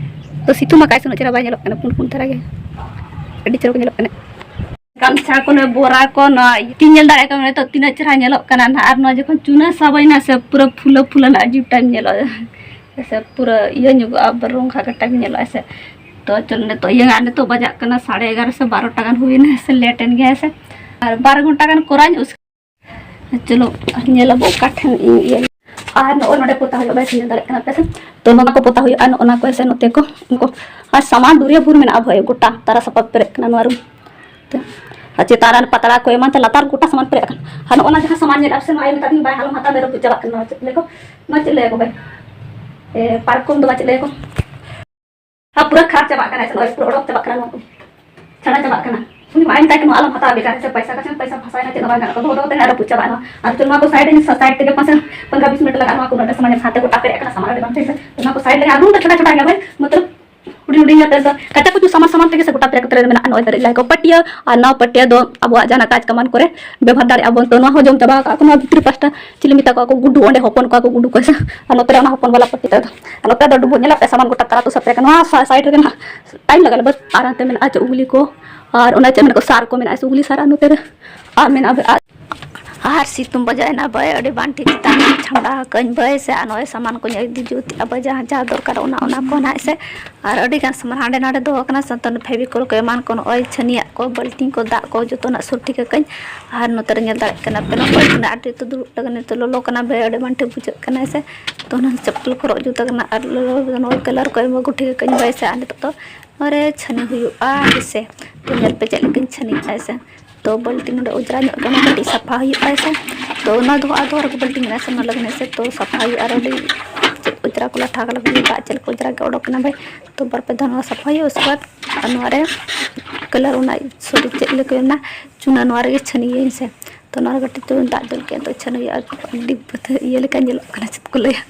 ᱛᱚ ᱥᱤᱛᱩᱝ ᱟᱠᱟᱭ ᱥᱮ ᱩᱱᱟᱹᱜ ᱪᱮᱦᱨᱟ ᱵᱟᱭ ᱧᱮᱞᱚᱜ ᱠᱟᱱᱟ, ᱯᱩᱸᱰ ᱯᱩᱸᱰ ᱫᱷᱟᱨᱟ ᱜᱮ᱾ ᱟᱹᱰᱤ ᱪᱮᱦᱨᱟ ᱠᱚ ᱧᱮᱞᱚᱜ ᱠᱟᱱᱟ᱾ ᱜᱟᱢᱪᱷᱟ ᱠᱚ, ᱱᱚᱣᱟ ᱵᱚᱨᱟ ᱠᱚ, ᱱᱚᱣᱟ ᱛᱤᱧ ᱧᱮᱞ ᱫᱟᱲᱮᱭᱟᱜ ᱠᱟᱱᱟ ᱱᱤᱛᱚᱜ ᱛᱤᱱᱟᱹᱜ ᱪᱮᱦᱨᱟ ᱧᱮᱞᱚᱜ ᱠᱟᱱᱟ ᱱᱟᱦᱟᱜ᱾ ᱟᱨ ᱱᱚᱣᱟ ᱡᱚᱠᱷᱚᱱ ᱪᱩᱱᱟᱹ ᱥᱟᱵᱟᱭ ᱱᱟ ᱥᱮ ᱯᱩᱨᱟᱹ ᱯᱷᱩᱞᱟᱹ ᱯᱷᱩᱞᱟᱹ ᱱᱟᱜ ᱟᱹᱡᱤᱵ ᱴᱟᱭᱤᱯ ᱧᱮᱞᱚᱜᱼᱟ᱾ ᱥᱮ ᱯᱩᱨᱟᱹ ᱤᱭᱟᱹ ᱧᱚᱜᱚᱜᱼᱟ, ᱵᱟᱨᱚ ᱚᱱᱠᱟ ᱠᱟᱴᱟ ᱜᱮ ᱧᱮᱞᱚᱜᱼᱟ ᱥᱮ᱾ ᱛᱚ ᱪᱚᱞ ᱱᱤᱛᱚᱜ ᱤᱭᱟᱹ ᱱᱤᱛᱚᱜ ᱵᱟᱡᱟᱜ ᱠᱟᱱᱟ ᱥᱟᱲᱮ ᱮᱜᱟᱨᱚ ᱥᱮ ᱵᱟᱨᱚᱴᱟ ᱜᱟᱱ ᱦᱩᱭᱱᱟ ᱥᱮ, ᱞᱮᱴ ᱮᱱ ᱜᱮᱭᱟ ᱥᱮ᱾ ᱟᱨ ᱵᱟᱨ ᱜᱷᱚᱱᱴᱟ ᱜᱟᱱ ᱠᱚᱨᱟᱣ ᱧᱚᱜ ᱪᱚᱞᱚ ᱧᱮᱞ ᱟᱵᱚ ᱚᱠᱟ ᱴᱷᱮᱱ ᱤᱧ ᱤᱭᱟᱹ᱾ ᱟᱨ ᱱᱚᱜᱼᱚᱭ ᱱᱚᱰᱮ ᱯᱚᱛᱟᱣ ᱦᱩᱭᱩᱜᱼᱟ, ᱵᱟᱭ ᱧᱮᱞ ᱫᱟᱲᱮᱭᱟᱜ ᱠᱟᱱᱟ ᱯᱮ ᱥᱮ᱾ ᱛᱚ ᱱᱚᱣᱟ ᱠᱚ ᱯᱚᱛᱟᱣ ᱦᱩᱭᱩᱜᱼᱟ, ᱱᱚᱜᱼᱚ ᱱᱟ ᱠᱚ ᱥᱮ ᱱᱚᱛᱮ ᱠᱚ, ᱩᱱᱠᱩ ᱟᱨ ᱥᱟᱢᱟᱱ ᱫᱩᱨᱤᱭᱟᱹ ᱵᱷᱳᱨ ᱢᱮᱱᱟᱜᱼᱟ ᱵᱷᱟᱭ, ᱜᱚᱴᱟ ᱛᱟᱨᱟ ᱥᱟᱯᱷᱟ ᱯᱮᱨᱮᱡ ᱠᱟᱱᱟ ᱱᱚᱣᱟ ᱨᱩᱢ᱾ ᱛᱮ ᱟᱨ ᱪᱮᱛᱟᱱ ᱨᱮ ᱯᱟᱛᱲᱟ ᱠᱚ ᱮᱢᱟᱱ ᱛᱮ ᱞᱟᱛᱟᱨ ᱜᱚᱴᱟ ᱥᱟᱢᱟᱱ ᱯᱮᱨᱮᱡ ᱟᱠᱟᱱᱟ᱾ ᱟᱨ ᱱᱚᱜᱼᱚ ᱱᱟ ᱡᱟᱦᱟᱸ ᱥᱟᱢᱟᱱ ᱧᱮᱞ ᱟᱨ ᱥᱮ ᱱᱚᱣᱟ ᱢᱮᱛᱟᱫᱤᱧ ᱵᱟᱭ ᱦᱟᱞᱚᱢ ᱦᱟᱛᱟᱣ ᱢᱮ, ᱨᱟᱹᱯᱩᱫ ᱪᱟᱵᱟᱜ ᱠᱟᱱᱟ᱾ ᱱᱚᱣᱟ ᱪᱮᱫ ᱞᱟᱹᱭ ᱠᱚ, ᱱᱚᱣᱟ ᱪᱮᱫ ᱞᱟᱹᱭ ᱟᱠᱚ ᱵᱟᱭ? ᱮ, ᱯᱟᱨᱠᱚᱢ ᱫᱚ ᱵᱟᱝ ᱪᱮᱫ ᱞᱟᱹᱭ ᱟᱠᱚ? ᱟᱨ ᱯᱩᱨᱟᱹ ᱠᱷᱟᱨᱟᱯ ᱪᱟᱵᱟᱜ ᱠᱟᱱᱟ, ᱱᱚᱜᱼᱚᱭ ᱯᱩᱨᱟᱹ ᱚᱰᱚᱠ ᱪᱟᱵᱟᱜ ᱠᱟᱱᱟ, ᱱᱚᱣᱟ ᱠᱚ ᱪᱷᱟᱲᱟ ᱪᱟᱵᱟᱜ ᱠᱟᱱᱟ᱾ ᱩᱱᱤ ᱢᱟ ᱢᱮᱛᱟᱭ ᱠᱟᱱᱟ, ᱟᱞᱚᱢ ᱦᱟᱛᱟᱣᱟ ᱵᱮᱠᱟᱨ ᱥᱮ ᱯᱚᱭᱥᱟ ᱠᱟᱪᱷᱟ ᱯᱚᱭᱥᱟ ᱯᱷᱟᱥᱟᱭ ᱱᱟ, ᱪᱮᱫ ᱦᱚᱸ ᱵᱟᱝ ᱜᱟᱱᱚᱜ ᱠᱟᱱᱟ, ᱫᱚᱦᱚ ᱫᱚᱦᱚ ᱛᱮ ᱱᱟᱜ ᱨᱟᱹᱯᱩᱫ ᱪᱟᱵᱟᱜᱼᱟ ᱱᱚᱣᱟ᱾ ᱟᱨ ᱱᱚᱣᱟ ᱠᱚ ᱥᱟᱭᱤᱰ ᱨᱮ, ᱥᱟᱭᱤᱰ ᱛᱮᱜᱮ ᱯᱟᱥᱮ ᱯᱚᱱᱫᱽᱨᱚ ᱵᱤᱥ ᱢᱤᱱᱤᱴ ᱞᱟᱜᱟᱜᱼᱟ ᱱᱚᱣᱟ ᱠᱚ ᱩᱱᱟᱹᱜ ᱥᱟᱢᱟᱱ ᱥᱟᱶᱛᱮ ᱜᱚᱴᱟ ᱯᱮᱨᱮᱡ ᱟᱠᱟᱱᱟ, ᱥᱟᱢᱟᱱ ᱟᱹᱰᱤ ᱵᱟᱝ ᱴᱷᱤᱠ ᱜᱮ᱾ ᱱᱚᱣᱟ ᱠᱚ ᱥᱟᱭᱤᱰ ᱨᱮ ᱟᱨ ᱨᱩᱢ ᱫᱚ ᱪᱷᱳᱴᱟ ᱪᱷᱳᱴᱟ ᱜᱮᱭᱟ ᱵᱷᱟᱭ, ᱢᱚᱛᱞᱚᱵ ᱦᱩᱰᱤᱧ ᱦᱩᱰᱤᱧ ᱧᱚᱜ ᱛᱮ ᱫᱚ ᱠᱟᱪᱟ ᱠᱩᱪᱩ ᱥᱟᱢᱟᱱ ᱥᱟᱢᱟᱱ ᱛᱮᱜᱮ ᱥᱮ ᱜᱚᱴᱟ ᱯᱮᱨᱮᱡ ᱠᱟᱛᱮ ᱢᱮᱱᱟᱜᱼᱟ᱾ ᱱᱚᱜᱼᱚᱭ ᱛᱟᱹᱨᱤᱡ ᱞᱟᱭ ᱠᱚ ᱯᱟᱹᱴᱭᱟᱹ, ᱟᱨ ᱱᱚᱣᱟ ᱯᱟᱹᱴᱭᱟᱹ ᱫᱚ ᱟᱵᱚᱣᱟᱜ ᱡᱟᱦᱟᱱᱟᱜ ᱠᱟᱡᱽ ᱠᱟᱢᱟᱱ ᱠᱚᱨᱮ ᱵᱮᱵᱚᱦᱟᱨ ᱫᱟᱲᱮᱭᱟᱜᱼᱟ ᱵᱚᱱ᱾ ᱛᱚ ᱱᱚᱣᱟ ᱦᱚᱸ ᱡᱚᱢ ᱪᱟᱵᱟ ᱟᱠᱟᱫ ᱠᱚ, ᱱᱚᱣᱟ ᱵᱷᱤᱛᱨᱤ ᱯᱟᱥᱴᱟ ᱪᱤᱞᱤ ᱢᱮᱛᱟ ᱠᱚᱣᱟ ᱠᱚ, ᱜᱩᱰᱩ, ᱚᱸᱰᱮ ᱦᱚᱯᱚᱱ ᱠᱚᱣᱟ ᱠᱚ ᱜᱩᱰᱩ ᱠᱚ ᱦᱮᱸ ᱥᱮ᱾ ᱟᱨ ᱱᱚᱛᱮ ᱨᱮ ᱚᱱᱟ ᱦᱚᱯᱚᱱ ᱵᱟᱞᱟ ᱯᱟᱹᱴᱭᱟᱹ ᱛᱟᱭ ᱫᱚ, ᱟᱨ ᱱᱚᱛᱮ ᱫᱚ ᱰᱩᱵᱩᱡ ᱧᱮᱞᱚᱜ ᱯᱮ ᱥᱟᱢᱟᱱ ᱜᱚᱴᱟ ᱛᱟᱨᱟ ᱛᱩ ᱥᱟᱯᱮ ᱠᱟᱱᱟ᱾ ᱱᱚᱣᱟ ᱥᱟ-, ᱥᱟᱭᱤᱰ ᱨᱮᱜᱮ ᱱᱟᱦᱟᱜ ᱴᱟᱭᱤᱢ ᱞᱟᱜᱟᱜᱼᱟ, ᱵᱟᱴ ᱟᱨ ᱦᱟᱱᱛᱮ ᱢᱮᱱᱟᱜᱼᱟ ᱪᱮᱫ ᱩᱜᱽᱞᱤ ᱠᱚ, ᱟᱨ ᱚᱱᱟ ᱪᱮᱫ ᱢᱮᱱᱟᱜ ᱠᱚ ᱥᱟᱨ ᱠᱚ ᱢᱮᱱᱟᱜᱼᱟ, ᱩᱜᱽᱞᱤ ᱥᱟᱨ, ᱟᱨ ᱱᱚᱛᱮ ᱨᱮ ᱟᱨ ᱢᱮᱱᱟᱜᱼᱟ ᱟᱨ ᱟᱨ ᱥᱤᱛᱩᱝ ᱵᱟᱡᱟᱭᱮᱱᱟ ᱵᱟᱭ, ᱟᱹᱰᱤ ᱵᱟᱝ ᱴᱷᱤᱠ ᱪᱮᱛᱟᱱ ᱨᱮ ᱪᱷᱟᱢᱰᱟ ᱟᱠᱟᱹᱧ ᱵᱟᱭ ᱥᱮ, ᱟᱨ ᱱᱚᱜᱼᱚᱭ ᱥᱟᱢᱟᱱ ᱠᱚᱧ ᱤᱫᱤ ᱡᱩᱛ ᱮᱫᱟ ᱵᱟᱭ, ᱡᱟᱦᱟᱸ ᱡᱟᱦᱟᱸ ᱫᱚᱨᱠᱟᱨ ᱚᱱᱟ ᱚᱱᱟ ᱠᱚ ᱱᱟᱦᱟᱜ ᱥᱮ᱾ ᱟᱨ ᱟᱹᱰᱤ ᱜᱟᱱ ᱥᱟᱢᱟᱱ ᱦᱟᱸᱰᱮ ᱱᱟᱰᱮ ᱫᱚᱦᱚ ᱠᱟᱱᱟ, ᱥᱟᱱᱛᱟᱲ ᱯᱷᱮᱵᱤᱠᱚᱞ ᱠᱚ ᱮᱢᱟᱱ ᱠᱚ, ᱱᱚᱜᱼᱚᱭ ᱪᱷᱟᱹᱱᱤᱭᱟᱜ ᱠᱚ, ᱵᱟᱹᱞᱴᱤᱱ ᱠᱚ, ᱫᱟᱜ ᱠᱚ, ᱡᱚᱛᱚᱱᱟᱜ ᱥᱩᱨ ᱴᱷᱤᱠ ᱟᱠᱟᱹᱧ᱾ ᱟᱨ ᱱᱚᱛᱮ ᱨᱮ ᱧᱮᱞ ᱫᱟᱲᱮᱭᱟᱜ ᱠᱟᱱᱟ ᱯᱮ, ᱱᱚᱜᱼᱚᱭ ᱛᱤᱱᱟᱹᱜ ᱟᱸᱴ ᱱᱤᱛᱚᱜ ᱫᱩᱲᱩᱵ ᱞᱟᱹᱜᱤᱫ ᱱᱤᱛᱚᱜ ᱞᱚᱞᱚ ᱠᱟᱱᱟ ᱵᱮ, ᱟᱹᱰᱤ ᱵᱟᱝ ᱴᱷᱤᱠ ᱵᱩᱡᱷᱟᱹᱜ ᱠᱟᱱᱟ ᱥᱮ᱾ ᱛᱚ ᱚᱱᱟ ᱪᱟᱯᱯᱚᱞ ᱠᱚ ᱦᱚᱨᱚᱜ ᱡᱩᱛ ᱟᱠᱟᱱᱟ ᱟᱨ ᱞᱚᱞᱚ ᱱᱚᱜᱼᱚᱭ ᱠᱟᱞᱟᱨ ᱠᱚ ᱮᱢ ᱟᱹᱜᱩ ᱴᱷᱤᱠ ᱟᱠᱟᱹᱧ ᱵᱟᱭ ᱥᱮ᱾ ᱟᱨ ᱱᱤᱛᱚᱜ ᱫᱚ ᱱᱚᱣᱟ ᱨᱮ ᱪᱷᱟᱹᱱᱤ ᱦᱩᱭᱩᱜᱼᱟ ᱦᱮᱸ ᱥᱮ᱾ ᱛᱚ ᱧᱮᱞ ᱯᱮ ᱪᱮᱫ ᱞᱮᱠᱟᱧ ᱪᱷᱟᱹᱱᱤᱭᱮᱫᱼᱟ ᱥᱮ᱾ ᱛᱚ ᱵᱟᱹᱞᱴᱤᱱ ᱱᱚᱰᱮ ᱚᱡᱽᱨᱟ ᱧᱚᱜ ᱠᱟᱱᱟ, ᱠᱟᱹᱴᱤᱡ ᱥᱟᱯᱷᱟ ᱦᱩᱭᱩᱜᱼᱟ ᱥᱮ᱾ ᱛᱚ ᱚᱱᱟ ᱫᱚ ᱟᱫᱚ ᱟᱨ ᱵᱟᱹᱞᱴᱤᱱ ᱠᱟᱱᱟ ᱥᱮ, ᱚᱱᱟ ᱞᱟᱹᱜᱤᱫ ᱥᱮ᱾ ᱛᱚ ᱥᱟᱯᱷᱟ ᱦᱩᱭᱩᱜᱼᱟ ᱟᱨ ᱟᱹᱰᱤ ᱪᱮᱫ ᱚᱡᱽᱨᱟ ᱠᱚ ᱞᱟᱴᱷᱟ ᱠᱟᱱᱟ, ᱫᱟᱜ ᱪᱮᱫ ᱞᱮᱠᱟ ᱚᱡᱽᱨᱟ ᱜᱮ ᱚᱰᱚᱠ ᱠᱟᱱᱟ ᱵᱷᱟᱭ᱾ ᱛᱚ ᱵᱟᱨ ᱯᱮ ᱫᱷᱟᱣ ᱱᱚᱣᱟ ᱥᱟᱯᱷᱟ ᱦᱩᱭᱩᱜᱼᱟ, ᱩᱥᱠᱮ ᱵᱟᱫ ᱟᱨ ᱱᱚᱣᱟ ᱨᱮ ᱠᱟᱞᱟᱨ ᱚᱱᱟ, ᱥᱚᱨᱤ, ᱪᱮᱫ ᱞᱮᱠᱟ ᱚᱱᱟ ᱪᱩᱱᱟ, ᱱᱚᱣᱟ ᱨᱮᱜᱮ ᱪᱷᱟᱹᱱᱤᱭᱟᱹᱧ ᱥᱮ᱾ ᱛᱚ ᱱᱚᱣᱟ ᱨᱮ ᱠᱟᱹᱴᱤᱡ ᱪᱩᱞᱩᱝ ᱫᱟᱜ ᱫᱩᱞ ᱠᱮᱫ ᱛᱚ ᱪᱷᱟᱹᱱᱤ ᱦᱩᱭᱩᱜᱼᱟ, ᱟᱹᱰᱤ ᱵᱩᱫᱷᱟᱹ ᱤᱭᱟᱹ ᱞᱮᱠᱟ ᱧᱮᱞᱚᱜ ᱠᱟᱱᱟ, ᱪᱮᱫ ᱠᱚ ᱞᱟᱹᱭᱟ,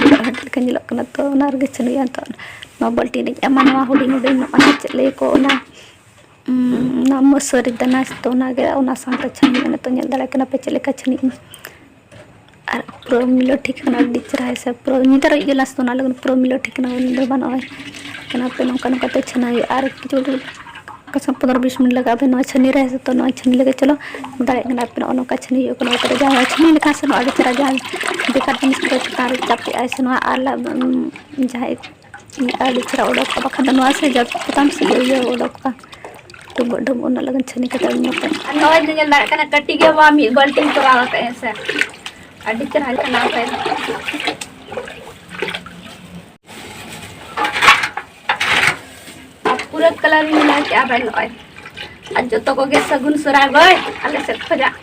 ᱵᱩᱫᱷᱟᱹ ᱞᱮᱠᱟ ᱧᱮᱞᱚᱜ ᱠᱟᱱᱟ᱾ ᱛᱚ ᱚᱱᱟ ᱨᱮᱜᱮ ᱪᱷᱟᱹᱱᱤ ᱦᱩᱭᱩᱜᱼᱟ᱾ ᱛᱚ ᱱᱚᱣᱟ ᱵᱟᱹᱞᱴᱤᱱ ᱨᱤᱧ ᱮᱢᱟ, ᱱᱚᱣᱟ ᱦᱩᱰᱤᱧ ᱦᱩᱰᱤᱧ ᱱᱚᱜᱼᱚ ᱱᱟ ᱪᱮᱫ ᱞᱟᱹᱭᱟᱠᱚ ᱚᱱᱟ, ᱩᱸ, ᱚᱱᱟ ᱢᱟᱹᱥᱟᱹᱨᱤ ᱫᱟᱱᱟ, ᱛᱚ ᱚᱱᱟᱜᱮ ᱚᱱᱟ ᱥᱟᱶᱛᱮ ᱪᱷᱟᱹᱱᱤ ᱦᱩᱭᱩᱜᱼᱟ᱾ ᱱᱤᱛᱚᱜ ᱧᱮᱞ ᱫᱟᱲᱮᱭᱟᱜ ᱠᱟᱱᱟ ᱯᱮ ᱪᱮᱫ ᱞᱮᱠᱟ ᱪᱷᱟᱹᱱᱤ ᱤᱧ᱾ ᱟᱨ ᱯᱩᱨᱟᱹ ᱢᱤᱞᱟᱹᱣ ᱴᱷᱤᱠ ᱠᱟᱱᱟ, ᱟᱹᱰᱤ ᱪᱮᱦᱨᱟ ᱦᱮᱸ ᱥᱮ᱾ ᱯᱩᱨᱟᱹ ᱧᱤᱫᱟᱹ ᱨᱮ ᱤᱭᱟᱹ ᱞᱟᱥ ᱛᱚ ᱚᱱᱟ ᱞᱟᱹᱜᱤᱫ ᱯᱩᱨᱟᱹ ᱢᱤᱞᱟᱹᱣ ᱴᱷᱤᱠ ᱠᱟᱱᱟ, ᱧᱤᱫᱟᱹ ᱵᱟᱹᱱᱩᱜᱼᱟ᱾ ᱠᱟᱱᱟ ᱯᱮ ᱱᱚᱝᱠᱟ ᱱᱚᱝᱠᱟ ᱛᱮ ᱪᱷᱟᱹᱱᱤ ᱦᱩᱭᱩᱜᱼᱟ᱾ ᱟᱨ ᱠᱤᱪᱷᱩ ᱠᱤᱪᱷᱩ ᱠᱟᱥᱟ ᱯᱚᱱᱫᱽᱨᱚ ᱵᱤᱥ ᱢᱤᱱᱤᱴ ᱞᱟᱜᱟᱜᱼᱟ ᱱᱚᱣᱟ ᱪᱷᱟᱹᱱᱤ ᱨᱮ ᱦᱮᱸ ᱥᱮ᱾ ᱛᱚ ᱱᱚᱣᱟ ᱪᱷᱟᱹᱱᱤ ᱞᱟᱹᱜᱤᱫ ᱪᱚᱞᱚ ᱫᱟᱲᱮᱭᱟᱜ ᱠᱟᱱᱟ ᱯᱮ ᱱᱚᱜᱼᱚ ᱱᱚᱝᱠᱟ ᱪᱷᱟᱹᱱᱤ ᱦᱩᱭᱩᱜ ᱠᱟᱱᱟ᱾ ᱚᱠᱟᱨᱮ ᱡᱟᱦᱟᱸ ᱪᱷᱟᱹᱱᱤ ᱞᱮᱠᱷᱟᱱ ᱥᱮ ᱱᱚᱣᱟ ᱟᱹᱰᱤ ᱪᱮᱦᱨᱟ ᱡᱟᱦᱟᱸ ᱵᱮᱠᱟᱨ ᱡᱤᱱᱤᱥ ᱠᱚ ᱪᱮᱛᱟᱱ ᱨᱮ ᱪᱟᱯᱮᱜᱼᱟᱭ ᱥᱮ ᱱᱚᱣᱟ ᱟᱨ ᱞᱟ-, ᱡᱟᱦᱟᱸᱭ ᱤᱭᱟᱹ ᱟᱹᱰᱤ ᱪᱮᱦᱨᱟ ᱚᱰᱚᱠᱚᱜᱼᱟ, ᱵᱟᱠᱷᱟᱱ ᱫᱚ ᱱᱚᱣᱟ ᱥᱮ ᱡᱚᱛᱚ ᱪᱮᱛᱟᱱ ᱥᱮᱫ ᱤᱭᱟᱹ ᱚᱰᱚᱠᱚᱜᱼᱟ, ᱰᱩᱸᱵᱩᱜ ᱰᱩᱸᱵᱩᱜ ᱩᱱᱟᱹᱜ ᱞᱚᱜᱚᱱ ᱪᱷᱟᱹᱱᱤ ᱠᱟᱛᱮ ᱩᱰᱩᱠᱚᱜᱼᱟ᱾ ᱟᱨ ᱱᱚᱜᱼᱚᱭ ᱡᱮ ᱧᱮᱞ ᱫᱟᱲᱮᱭᱟᱜ ᱠᱟᱱᱟ ᱠᱟᱹᱴᱤᱡ ᱜᱮ ᱵᱟᱝ ᱢᱤᱫ ᱵᱟᱹᱞᱴᱤᱱ ᱠᱚᱨᱟᱣ ᱠᱟᱛᱮ ᱦᱮᱸ ᱥᱮ᱾ ᱟᱹᱰᱤ ᱪᱮᱦᱨᱟ ᱠᱟᱱᱟ ᱵᱷᱟᱭ᱾ ᱟᱨ ᱯᱩᱨᱟᱹ colour ᱤᱧ ᱧᱮᱞ ᱠᱮᱜᱼᱟ ᱵᱷᱟᱭ ᱱᱚᱜᱼᱚᱭ᱾ ᱟᱨ ᱡᱚᱛᱚ ᱠᱚᱜᱮ ᱥᱟᱹᱜᱩᱱ ᱥᱚᱦᱨᱟᱭ ᱵᱷᱟᱭ ᱟᱞᱮ ᱥᱮᱫ ᱠᱷᱚᱱᱟᱜ᱾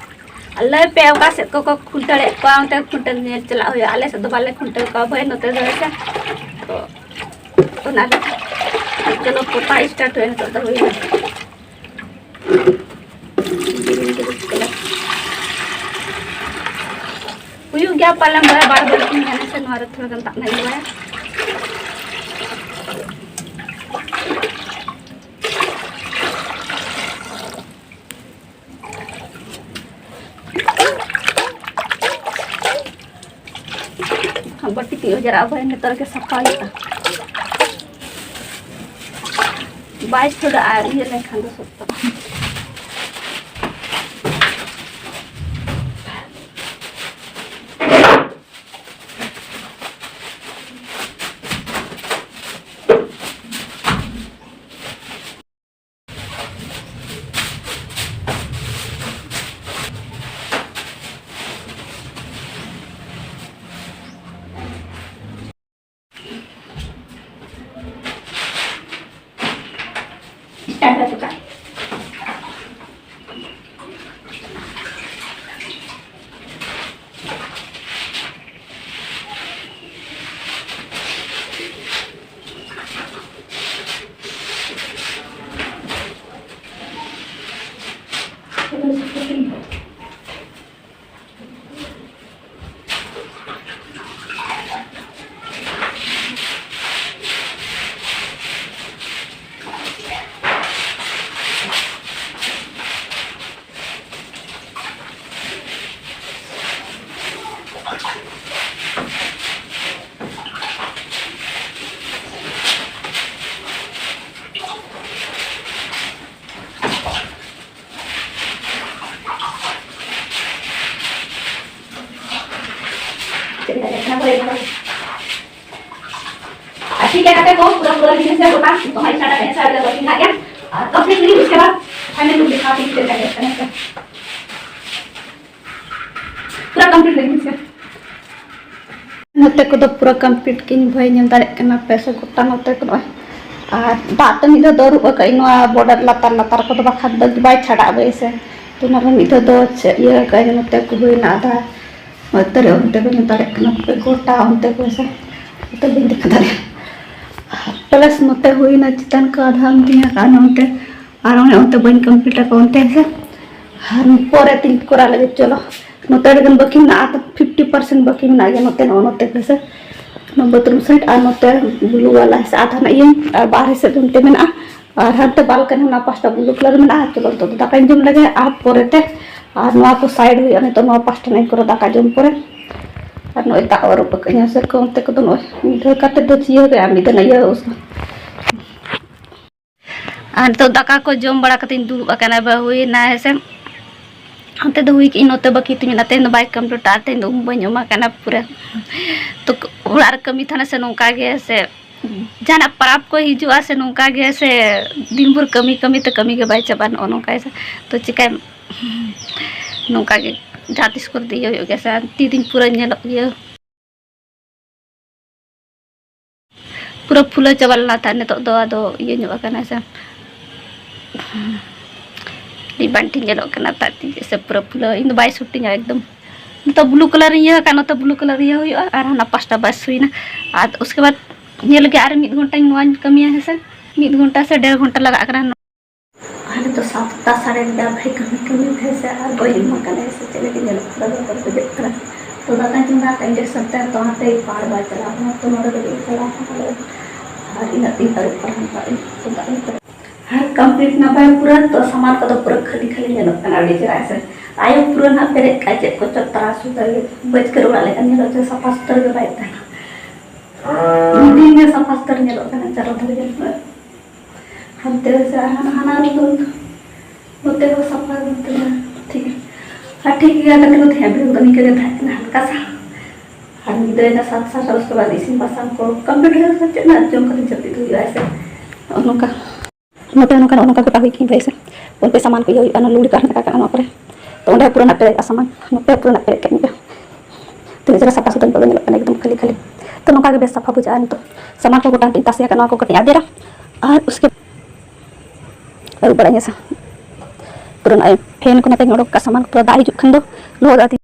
ᱟᱨ ᱞᱟᱹᱭ ᱯᱮ ᱚᱠᱟ ᱥᱮᱫ ᱠᱚᱠᱚ ᱠᱷᱩᱱᱴᱟᱹᱣᱮᱫ ᱠᱚᱣᱟ, ᱚᱱᱛᱮ ᱠᱷᱩᱱᱴᱟᱹᱣ ᱧᱮᱞ ᱪᱟᱞᱟᱜ ᱦᱩᱭᱩᱜᱼᱟ᱾ ᱟᱞᱮ ᱥᱮᱫ ᱫᱚ ᱵᱟᱞᱮ ᱠᱷᱩᱱᱴᱟᱹᱣ ᱠᱚᱣᱟ ᱵᱷᱟᱭ ᱱᱚᱛᱮ ᱫᱚ, ᱦᱮᱸ ᱥᱮ᱾ ᱛᱚ ᱚᱱᱟ ᱜᱮ᱾ ᱪᱚᱞᱚ ᱯᱚᱛᱟᱣ start ᱦᱩᱭᱩᱜᱼᱟ ᱱᱤᱛᱚᱜ ᱫᱚ ᱦᱩᱭᱱᱟ᱾ ᱦᱩᱭᱩᱜ ᱜᱮᱭᱟ ᱯᱟᱞᱮᱱ ᱵᱟᱨ ᱵᱟᱨ ᱵᱟᱹᱲᱛᱤ ᱜᱟᱱ ᱥᱮ ᱱᱚᱣᱟ ᱨᱮ ᱛᱷᱚᱲᱟ ᱜᱟᱱ ᱫᱟᱜ ᱱᱟᱜ ᱤᱧ ᱞᱟᱜᱟᱣᱟ᱾ ᱵᱟᱹᱴᱤ ᱛᱤ ᱚᱡᱟᱨᱟᱜ ᱵᱷᱟᱭ ᱱᱮᱛᱟᱨ ᱜᱮ ᱥᱟᱯᱷᱟ ᱦᱩᱭᱩᱜᱼᱟ᱾ ᱵᱟᱭ ᱪᱷᱩᱰᱟᱹᱜᱼᱟ ᱤᱭᱟᱹ ᱞᱮᱱᱠᱷᱟᱱ ᱫᱚ ᱥᱚᱠᱛᱚ᱾ ᱟᱨ ᱴᱷᱤᱠ ᱜᱮᱭᱟ ᱜᱟᱛᱮ ᱠᱚ, ᱯᱩᱨᱟᱹ ᱯᱩᱨᱟᱹ ᱡᱤᱱᱤᱥ ᱜᱮ ᱜᱚᱴᱟ ᱱᱤᱛᱚᱜ ᱦᱟᱸᱜ start ᱟᱠᱟᱱᱟ, start ᱟᱠᱟᱱᱟ, ᱵᱟᱹᱠᱤ ᱢᱮᱱᱟᱜ ᱜᱮᱭᱟ᱾ ᱟᱨ complete ᱞᱟᱹᱜᱤᱫ ᱩᱥᱠᱮ ᱵᱟᱫ final look ᱫᱮᱠᱷᱟᱣ ᱟᱯᱮ ᱪᱮᱫ ᱞᱮᱠᱟ ᱧᱮᱞᱚᱜ ᱠᱟᱱᱟ ᱥᱮ᱾ ᱛᱚ ᱱᱚᱛᱮ ᱠᱚᱫᱚ ᱯᱩᱨᱟᱹ ᱠᱚᱢᱯᱞᱤᱴ ᱠᱤᱱ ᱵᱷᱟᱹᱭ, ᱧᱮᱞ ᱫᱟᱲᱮᱭᱟᱜ ᱠᱟᱱᱟ ᱯᱮ ᱥᱮ ᱜᱚᱴᱟ ᱱᱚᱛᱮ ᱠᱚ ᱱᱚᱜᱼᱚᱭ᱾ ᱟᱨ ᱫᱟᱜ ᱛᱮ ᱢᱤᱫ ᱫᱷᱟᱣ ᱫᱚ ᱟᱹᱨᱩᱵ ᱟᱠᱟᱫ ᱟᱹᱧ, ᱱᱚᱣᱟ ᱵᱚᱰᱟᱨ ᱞᱟᱛᱟᱨ ᱞᱟᱛᱟᱨ ᱠᱚᱫᱚ, ᱵᱟᱠᱷᱟᱱ ᱫᱚ ᱵᱟᱭ ᱪᱷᱟᱰᱟᱜ ᱵᱟᱭ ᱥᱮ᱾ ᱛᱚ ᱚᱱᱟ ᱨᱮ ᱢᱤᱫ ᱫᱷᱟᱣ ᱫᱚ ᱪᱮᱫ ᱤᱭᱟᱹ ᱟᱠᱟᱫ ᱟᱹᱧ, ᱱᱚᱛᱮ ᱠᱚ ᱦᱩᱭᱱᱟ ᱟᱫᱷᱟ᱾ ᱱᱚᱛᱮ ᱨᱮ ᱚᱱᱛᱮ ᱠᱚ ᱧᱮᱞ ᱫᱟᱲᱮᱭᱟᱜ ᱠᱟᱱᱟ ᱯᱮ ᱜᱚᱴᱟ ᱚᱱᱛᱮ ᱠᱚ ᱦᱮᱸ ᱥᱮ᱾ ᱱᱚᱛᱮ ᱵᱟᱹᱧ ᱫᱮᱠᱷᱟ ᱫᱟᱲᱮᱭᱟᱜᱼᱟ᱾ ᱯᱞᱟᱥ ᱱᱚᱛᱮ ᱦᱩᱭᱱᱟ ᱪᱮᱛᱟᱱ ᱠᱚ ᱟᱫᱷᱟ ᱚᱱᱛᱮ ᱟᱨ ᱱᱚᱱᱛᱮ, ᱟᱨ ᱚᱱᱮ ᱚᱱᱛᱮ ᱵᱟᱹᱧ ᱠᱚᱢᱯᱞᱤᱴ ᱟᱠᱟᱫ ᱚᱱᱛᱮ ᱦᱮᱸ ᱥᱮ᱾ ᱟᱨ ᱯᱚᱨᱮ ᱛᱤᱧ ᱠᱚᱨᱟᱣ ᱞᱟᱹᱜᱤᱫ, ᱪᱚᱞᱚ᱾ ᱱᱚᱛᱮ ᱨᱮᱜᱮ ᱵᱟᱹᱠᱤ ᱢᱮᱱᱟᱜᱼᱟ, ᱟᱨ ᱯᱷᱤᱯᱴᱤ ᱯᱟᱨᱥᱮᱱᱴ ᱵᱟᱹᱠᱤ ᱢᱮᱱᱟᱜ ᱜᱮᱭᱟ ᱱᱚᱛᱮ, ᱱᱚᱜᱼᱚ ᱱᱚᱛᱮ ᱦᱮᱸ ᱥᱮ᱾ ᱱᱚᱣᱟ ᱵᱟᱛᱷᱨᱩᱢ ᱥᱟᱭᱤᱰ ᱟᱨ ᱱᱚᱛᱮ ᱵᱞᱩ ᱣᱟᱞᱟ ᱦᱮᱸ ᱥᱮ, ᱟᱫᱷᱟ ᱱᱟᱜ ᱤᱭᱟᱹ ᱟᱨ ᱵᱟᱦᱨᱮ ᱥᱮᱫ ᱚᱱᱛᱮ ᱢᱮᱱᱟᱜᱼᱟ᱾ ᱟᱨ ᱦᱟᱱᱛᱮ ᱵᱟᱞᱠᱚᱱᱤ ᱚᱱᱟ ᱯᱟᱥᱴᱟ ᱵᱞᱩ ᱠᱟᱞᱟᱨ ᱢᱮᱱᱟᱜᱼᱟ᱾ ᱪᱚᱞᱚ ᱱᱤᱛᱚᱜ ᱫᱚ ᱫᱟᱠᱟᱧ ᱡᱚᱢ ᱞᱮᱜᱮ ᱟᱨ ᱯᱚᱨᱮᱛᱮ ᱟᱨ ᱱᱚᱣᱟ ᱠᱚ ᱥᱟᱭᱤᱰ ᱦᱩᱭᱩᱜᱼᱟ ᱱᱤᱛᱚᱜ ᱱᱚᱣᱟ ᱯᱟᱥᱴᱟ ᱱᱟᱜ ᱤᱧ ᱠᱚᱨᱟᱣ ᱫᱟᱠᱟ ᱡᱚᱢ ᱯᱚᱨᱮ᱾ ᱟᱨ ᱱᱚᱜᱼᱚᱭ ᱫᱟᱜ ᱟᱹᱨᱩᱵ ᱟᱠᱟᱫ ᱤᱧᱟ ᱥᱮᱨᱚᱠᱚᱢ ᱚᱱᱛᱮ ᱠᱚᱫᱚ ᱱᱚᱜᱼᱚᱭ ᱢᱤᱫ ᱫᱷᱟᱣ ᱠᱟᱛᱮ ᱫᱚ ᱪᱤᱭᱟᱹ ᱜᱮ ᱟᱨ ᱢᱤᱫ ᱫᱷᱟᱣ ᱤᱭᱟᱹ ᱟᱨ ᱱᱤᱛᱚᱜ ᱫᱟᱠᱟ ᱠᱚ ᱡᱚᱢ ᱵᱟᱲᱟ ᱠᱟᱛᱮᱧ ᱫᱩᱲᱩᱵ ᱟᱠᱟᱱᱟ, ᱵᱟᱹᱦᱩᱭᱮᱱᱟ ᱦᱮᱸ ᱥᱮ᱾ ᱚᱱᱛᱮ ᱫᱚ ᱦᱩᱭ ᱠᱮᱜ ᱤᱧ, ᱱᱚᱛᱮ ᱵᱟᱹᱠᱤ ᱛᱤᱧ ᱢᱮᱱᱟᱜᱼᱟ, ᱛᱮᱦᱮᱧ ᱫᱚ ᱵᱟᱭ ᱠᱚᱢᱯᱞᱤᱴᱟ, ᱛᱮᱦᱮᱧ ᱫᱚ ᱩᱢ ᱵᱟᱹᱧ ᱩᱢ ᱟᱠᱟᱱᱟ ᱯᱩᱨᱟᱹ᱾ ᱛᱚ ᱚᱲᱟᱜ ᱨᱮ ᱠᱟᱹᱢᱤ ᱛᱟᱦᱮᱱᱟ ᱥᱮ ᱱᱚᱝᱠᱟ ᱜᱮ ᱥᱮ, ᱡᱟᱦᱟᱱᱟᱜ ᱯᱟᱨᱟᱵᱽ ᱠᱚ ᱦᱤᱡᱩᱜᱼᱟ ᱥᱮ ᱱᱚᱝᱠᱟ ᱜᱮ ᱥᱮ, ᱫᱤᱱ ᱵᱷᱳᱨ ᱠᱟᱹᱢᱤ ᱠᱟᱹᱢᱤ ᱛᱮ ᱠᱟᱹᱢᱤ ᱜᱮ ᱵᱟᱭ ᱪᱟᱵᱟᱜᱼᱟ, ᱱᱚᱜᱼᱚ ᱱᱚᱝᱠᱟ ᱜᱮ ᱥᱮ᱾ ᱛᱚ ᱪᱤᱠᱟᱹᱭᱟᱢ, ᱱᱚᱝᱠᱟ ᱜᱮ ᱡᱟᱦᱟᱸ ᱛᱤᱥ ᱠᱚᱨᱮ ᱫᱚ ᱤᱭᱟᱹ ᱦᱩᱭᱩᱜ ᱜᱮᱭᱟ ᱥᱮ, ᱟᱨ ᱛᱤ ᱛᱤᱧ ᱯᱩᱨᱟᱹ ᱧᱮᱞᱚᱜ ᱜᱮᱭᱟ᱾ ᱯᱩᱨᱟᱹ ᱯᱷᱩᱞᱟᱹ ᱪᱟᱵᱟ ᱞᱮᱱᱟ ᱛᱟᱦᱮᱸᱫ, ᱱᱤᱛᱚᱜ ᱫᱚ ᱟᱫᱚ ᱤᱭᱟᱹ ᱧᱚᱜ ᱟᱠᱟᱱᱟ ᱥᱮ, ᱟᱹᱰᱤ ᱵᱟᱝ ᱴᱷᱤᱠ ᱧᱮᱞᱚᱜ ᱠᱟᱱᱟ ᱛᱟᱦᱮᱸᱫ ᱛᱤ ᱥᱮ ᱯᱩᱨᱟᱹ ᱯᱷᱩᱞᱟᱹ᱾ ᱤᱧ ᱫᱚ ᱵᱟᱭ ᱥᱩᱴᱤᱧᱟ ᱮᱠᱫᱚᱢ᱾ ᱱᱤᱛᱚᱜ ᱵᱞᱩ ᱠᱟᱞᱟᱨ ᱤᱧ ᱤᱭᱟᱹ ᱟᱠᱟᱫ, ᱱᱚᱛᱮ ᱵᱞᱩ ᱠᱟᱞᱟᱨ ᱤᱭᱟᱹ ᱦᱩᱭᱩᱜᱼᱟ ᱟᱨ ᱦᱟᱱᱟ ᱯᱟᱥᱴᱟ ᱵᱟᱥ ᱦᱩᱭᱱᱟ᱾ ᱟᱨ ᱩᱥᱠᱮ ᱵᱟᱫ ᱧᱮᱞ ᱞᱟᱹᱜᱤᱫ ᱟᱨ ᱢᱤᱫ ᱜᱷᱚᱱᱴᱟᱧ ᱱᱚᱣᱟᱧ ᱠᱟᱹᱢᱤᱭᱟ ᱦᱮᱸ ᱥᱮ, ᱢᱤᱫ ᱜᱷᱚᱱᱴᱟ ᱥᱮ ᱰᱮᱲ ᱜᱷᱚᱱᱴᱟ ᱞᱟᱜᱟᱜ ᱠᱟᱱᱟ᱾ ᱟᱨ ᱱᱤᱛᱚᱜ ᱥᱟᱛᱴᱟ ᱥᱟᱲᱮ ᱮᱜᱟᱨᱚᱴᱟ ᱵᱷᱟᱹᱭ ᱠᱟᱹᱢᱤ ᱠᱟᱹᱢᱤ ᱛᱮ ᱥᱮ ᱟᱨ ᱵᱟᱹᱧ ᱮᱢᱟ ᱠᱟᱱᱟ ᱥᱮ ᱪᱮᱫ ᱞᱟᱹᱜᱤᱫ ᱧᱮᱞᱚᱜ ᱠᱟᱱᱟ, ᱵᱚᱛᱚᱨ ᱵᱩᱡᱷᱟᱹᱜ ᱠᱟᱱᱟ᱾ ᱛᱚ ᱫᱟᱠᱟᱧ ᱪᱚᱸᱫᱟ ᱟᱠᱟᱫ induction ᱛᱮ, ᱛᱚ ᱦᱟᱱᱛᱮ ᱯᱟᱲ ᱵᱟᱭ ᱪᱟᱞᱟᱣ ᱠᱟᱱᱟ, ᱛᱚ ᱱᱚᱰᱮ ᱠᱟᱹᱴᱤᱡ ᱤᱧ ᱪᱟᱞᱟᱣ ᱠᱟᱱᱟ ᱞᱟᱹᱭ᱾ ᱟᱨ ᱤᱱᱟᱹᱜ ᱛᱤᱧ ᱟᱹᱨᱩᱵ ᱯᱟᱨᱚᱢ ᱠᱟᱜ ᱟᱹᱧ, ᱛᱚ ᱫᱟᱜ ᱤᱧ ᱯᱮᱨᱮᱡ᱾ ᱟᱨ complete ᱱᱟᱯᱟᱭ ᱯᱩᱨᱟᱹ, ᱛᱚ ᱥᱟᱢᱟᱱ ᱠᱚᱫᱚ ᱯᱩᱨᱟᱹ ᱠᱷᱟᱹᱞᱤ ᱠᱷᱟᱹᱞᱤ ᱧᱮᱞᱚᱜ ᱠᱟᱱᱟ, ᱟᱹᱰᱤ ᱪᱮᱦᱨᱟ ᱦᱮᱸ ᱥᱮ᱾ ᱟᱭᱳ ᱯᱩᱨᱟᱹ ᱱᱟᱦᱟᱜ ᱯᱮᱨᱮᱡ ᱠᱟᱜ ᱪᱮᱫ ᱠᱚᱪᱚ ᱛᱟᱨᱟ ᱥᱩᱫᱷᱟᱹ ᱜᱮ, ᱵᱟᱹᱪᱠᱟᱹᱨ ᱚᱲᱟᱜ ᱞᱮᱠᱟ ᱧᱮᱞᱚᱜ ᱪᱚ, ᱥᱟᱯᱷᱟ ᱥᱩᱛᱟᱹᱨ ᱜᱮ ᱵᱟᱭ ᱛᱟᱦᱮᱱᱟ᱾ ᱢᱤᱫ ᱫᱤᱱ ᱜᱮ ᱥᱟᱯᱷᱟ ᱥᱩᱛᱟᱹᱨ ᱧᱮᱞᱚᱜ ᱠᱟᱱᱟ, ᱪᱟᱨᱚ ᱫᱷᱟᱨᱮ ᱧᱮᱞᱚᱜ ᱠᱟᱱᱟ᱾ ᱦᱟᱱᱛᱮ ᱥᱮ ᱦᱟᱱᱟ, ᱦᱟᱱᱟ ᱨᱩᱢ ᱫᱚ ᱱᱚᱛᱮ ᱦᱚᱸ ᱥᱟᱯᱷᱟ, ᱱᱚᱛᱮ ᱦᱚᱸ ᱴᱷᱤᱠ᱾ ᱟᱨ ᱴᱷᱤᱠ ᱜᱮᱭᱟ ᱜᱟᱛᱮ ᱠᱚ, ᱛᱮᱦᱮᱧ ᱵᱷᱤᱲ ᱫᱚ ᱱᱤᱝᱠᱟᱹ ᱜᱮ ᱛᱟᱦᱮᱸ ᱠᱟᱱᱟ ᱦᱟᱞᱠᱟ ᱥᱟ᱾ ᱟᱨ ᱧᱤᱫᱟᱹᱭᱮᱱᱟ ᱥᱟᱛ ᱥᱟᱲᱮ ᱥᱟᱛ, ᱩᱥᱠᱮ ᱵᱟᱫ ᱤᱥᱤᱱ ᱵᱟᱥᱟᱝ ᱠᱚ complete ᱦᱩᱭᱩᱜᱼᱟ, ᱪᱮᱫ ᱱᱟᱜ ᱡᱚᱢ ᱠᱟᱛᱮ ᱡᱟᱹᱯᱤᱫ ᱦᱩᱭᱩᱜᱼᱟ ᱦᱮᱸ ᱥᱮ᱾ ᱱᱚᱜᱼᱚ ᱱᱚᱝᱠᱟ᱾ ᱱᱚᱛᱮ ᱱᱚᱝᱠᱟ, ᱱᱚᱜᱼᱚ ᱱᱚᱝᱠᱟ ᱜᱚᱴᱟ ᱦᱩᱭ ᱠᱤᱱ ᱵᱷᱟᱹᱭ ᱥᱮ᱾ ᱚᱱᱛᱮ ᱥᱟᱢᱟᱱ ᱠᱚ ᱤᱭᱟᱹ ᱦᱩᱭᱩᱜᱼᱟ, ᱚᱱᱟ ᱞᱩᱜᱽᱲᱤ ᱠᱚ ᱟᱨᱦᱚᱸ ᱨᱟᱠᱟᱵ ᱠᱟᱱᱟ ᱱᱚᱣᱟ ᱠᱚᱨᱮ᱾ ᱛᱚ ᱚᱸᱰᱮ ᱯᱩᱨᱟᱹ ᱱᱟᱜ ᱯᱮᱨᱮᱡ ᱟᱥᱟᱢᱟᱱ, ᱱᱚᱛᱮ ᱯᱩᱨᱟᱹ ᱱᱟᱜ ᱯᱮᱨᱮᱡ ᱠᱮᱫ ᱜᱮᱭᱟ᱾ ᱛᱤᱱᱟᱹᱜ ᱪᱮᱦᱨᱟ ᱥᱟᱯᱷᱟ ᱥᱩᱛᱨᱟᱹ ᱱᱤᱛᱚᱜ ᱫᱚ ᱧᱮᱞᱚᱜ ᱠᱟᱱᱟ, ᱮᱠᱫᱚᱢ ᱠᱷᱟᱹᱞᱤ ᱠᱷᱟᱹᱞᱤ᱾ ᱛᱚ ᱱᱚᱝᱠᱟ ᱜᱮ ᱵᱮᱥ ᱥᱟᱯᱷᱟ ᱵᱩᱡᱷᱟᱹᱜᱼᱟ᱾ ᱱᱤᱛᱚᱜ ᱥᱟᱢᱟᱱ ᱠᱚ ᱜᱚᱴᱟ ᱱᱤᱛᱚᱜ ᱤᱧ ᱛᱟᱥᱮ ᱟᱠᱟᱫ, ᱱᱚᱣᱟ ᱠᱚ ᱠᱟᱹᱴᱤᱡ ᱟᱫᱮᱨᱟ᱾ ᱟᱨ ᱩᱥᱠᱮ ᱟᱹᱨᱩᱵ ᱵᱟᱲᱟᱧᱟ ᱥᱮ᱾ ᱯᱩᱨᱟᱹ ᱱᱚᱜᱼᱚᱭ ᱯᱷᱮᱱ ᱠᱚ ᱱᱚᱛᱮᱧ ᱚᱰᱚᱠ ᱠᱟᱜᱼᱟ, ᱥᱟᱢᱟᱱ ᱠᱚ ᱯᱩᱨᱟᱹ ᱫᱟᱜ ᱦᱤᱡᱩᱜ ᱠᱷᱟᱱ ᱫᱚ ᱞᱚᱦᱚᱫᱚᱜᱼᱟ ᱛᱤ᱾